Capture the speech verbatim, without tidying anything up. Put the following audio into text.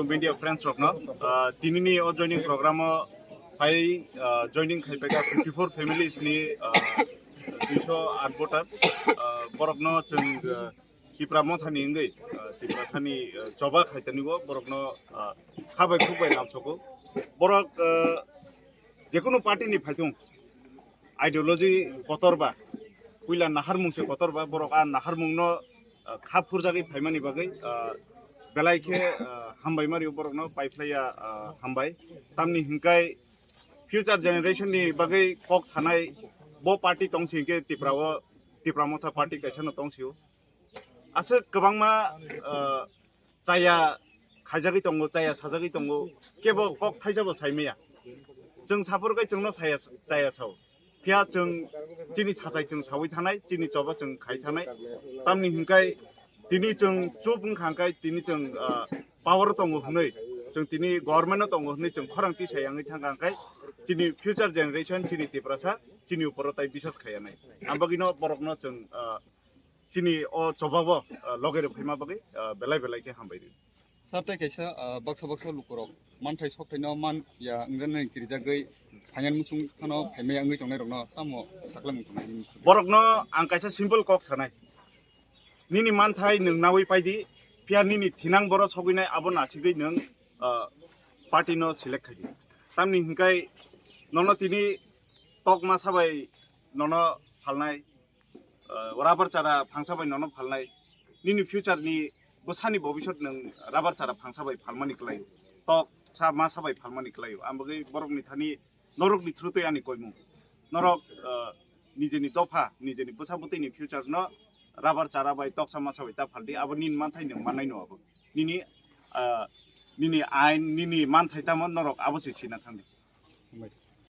Media friends rokno, ah, tinini o joining program o phai, ah, joining khai paikha fifty four families ni, ah, duiso aat voter, ah, borokno chwng, ah, Tipra Motha ni wngwi, ah, Tiprasa ni, ah, choba khaitani o borokno, ah, kha bai khuk bai lamsogo. Borok, ah, jekunu party ni phaithung, ideology kotor ba, puila naharmung se kotor ba, borok a naharmung no, ah, kha phurjagwi phaimani bagwi, ah, belai khe, ah, hambai mari borok no paiphlaiya, ah, hambai. Tamni hinkai future generation ni bagwi kok sanai bo party tong si hinkhe Tipra o, Tipra Motha party kaisa no tong sio. Aswk kwbangma, ah, chaya khaijagwi tongo, chaya sajagwi tongo, kebo kok thaisa bo sai maya. Chwng saphuru khe chwngno saya, chaya sao. Phiya chwng chini sathai chwng sawi thanai, chini choba chwng khai thanai. Tamni hinkai tini chwng chup wngkha hinkai tini chwng, ah, power tongo hwnwi, chwng tini government no tongo hwnwi chwng khorang tisa yangwi thangkha hinkai chini future generation, chini Tiprasa, chini uporo tai bisas khaiya nai. Ambagino borokno chwng, ah, chini o chobabo, ah, loge rw phaima bagwi, ah, belai belai khe hambai rw. Sir, tei kaisa, ah, baksa baksa lukurok manthai sokthai no man ya wngjaknai kirijagwi phainani muchung phano phaimaya wngwi tongnai rokno tamo saklang wng tongnai nini? Borokno ang kaisa simple kok sanai. Nini manthai nwng nawi paidi, phiya nini thinang boro sogwinai abo nasigwi nwng, ah, party no select khaidi. Tamni hinkai nono tini tok masa bai nono phalnai, ah, rubber chara phangsa bai nono phalnai, nini future ni bwsani bobisot nwng rubber chara phangsa bai phalmani kwlaio, tok sa masa bai phalmani kwlaio. Ang bagwi borokni thani norokni through twi ani koimung. Norok, ah, nijeni dopha, nijeni bwsa bwtwini future no rubber chara bai toksa masa bai ta phaldi, abo nini manthai nwng mannai no abo. Nini, ah, nini ain, nini manthai tamo norok abo se sina thangdi. Hambai.